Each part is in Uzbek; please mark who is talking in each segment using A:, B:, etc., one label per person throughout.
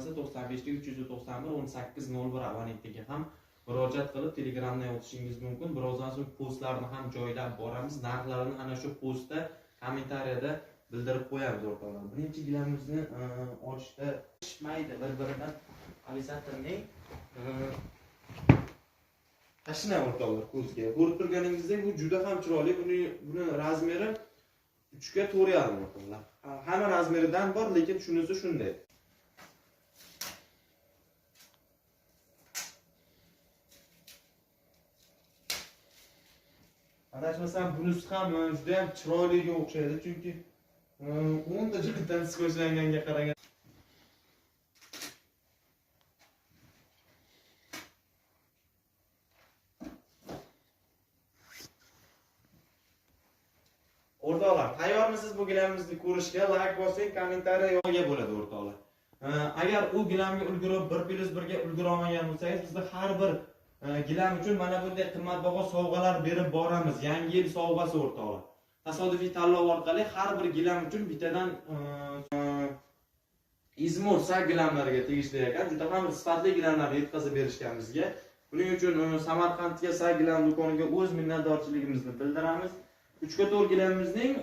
A: 95 391 18 01 abonentiga ham murojaat qilib Telegramdan yozishingiz mumkin. Birozdan so'ng postlarni ham joylab boramiz. Narxlarini ana shu postda kommentariyada bildirib qo'yamiz o'rtoqlar. Birinchi gilamimizni ochishda pishmaydi bir-biridan avizatorning tashina o'rtoqlar ko'zga. Ko'rib turganingizdek bu juda ham chiroyli. Buni razmeri 3 ga 4,5 o'rtoqlar. Hamma razmeridan bor, lekin shunisi shunday. Adashmasam bunisi ham juda ham chiroyliga o'xshaydi, chunki 10 ta jihatdan skochlanganga qaragan. O'rtoqlar, tayyormisiz bu gilamimizni ko'rishga? Like bosing, kommentariya yozga bo'ladi o'rtoqlar. Agar u gilamga ulgurib 1+1 ga ulgura olmagan bo'lsangiz, bizda har bir gilam uchun mana bunday qimmatbaho sovg'alar berib boramiz. Yangi yil sovg'asi o'rtoqlar. Tasodifiy tanlov orqali har bir gilam uchun bittadan Izmir sa gilamlarga tegishli ekan. Juda ham sifatli gilamlarni yetkazib berishgan bizga. Buning uchun Samarqandga sa gilam do'koniga o'z minnatdorchiligimizni bildiramiz. 3 ga 4 gilamimizning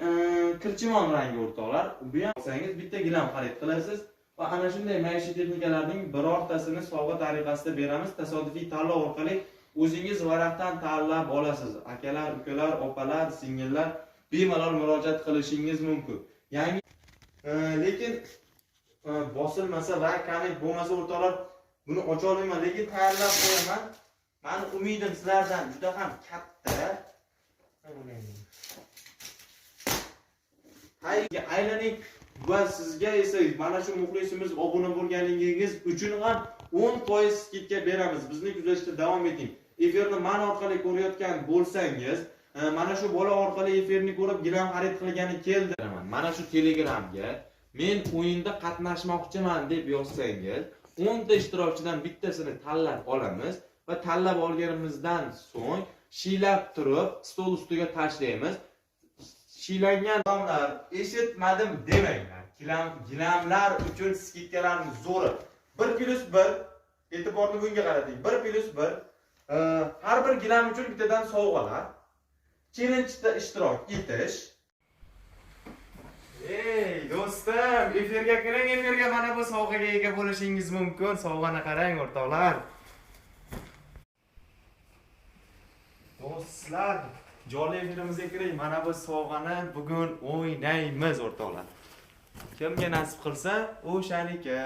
A: kirchimon rangi o'rtoqlar. Bu ham olsangiz bitta gilam xarid qilasiz va ana shunday maishiy texnikalarning birortasini sovg'a tariqasida beramiz. Tasodifiy tanlov orqali o'zingiz varaqdan tanlab olasiz. Akalar, ukalar, opalar, singillar bemalol murojaat qilishingiz mumkin. Yangi lekin bosilmasa va komment bo'lmasa o'rtoqlar buni ocha olmayman, lekin tayyorlab qo'yaman. Meni umidim sizlardan juda ham katta. Hayga aylaning va sizga esa mana shu muxlisimiz obuna bo'lganingiz uchun ham 10% skidka beramiz. Bizni kuzatishda davom eting. Efirni men orqali ko'rayotgan bo'lsangiz, mana shu bola orqali efirni ko'rib gilam xarid qilgani keldi. Mana shu Telegramga men o'yinda qatnashmoqchiman deb yozsangiz, 10 ta ishtirokchidan bittasini tanlab olamiz va tanlab olganimizdan so'ng shiylab turib stol ustiga tashlaymiz. Shiylangan odamlar eshitmadim demanglar. Gilamlar uchun skidkalarni zo'ri. 1+1 e'tiborni bunga qarating. 1+1 har bir gilam uchun bittadan sovg'alar. Challenge'da ishtirok etish. Ey do'stim, efirga kiring, efirga mana bu sovg'aga ega bo'lishingiz mumkin. Sovg'ani qarang o'rtoqlar. Do'stlar, jonli efirimizga kiring. Mana bu sovg'ani bugun o'ynaymiz o'rtoqlar. Kimga nasib qilsa, o'shaniki.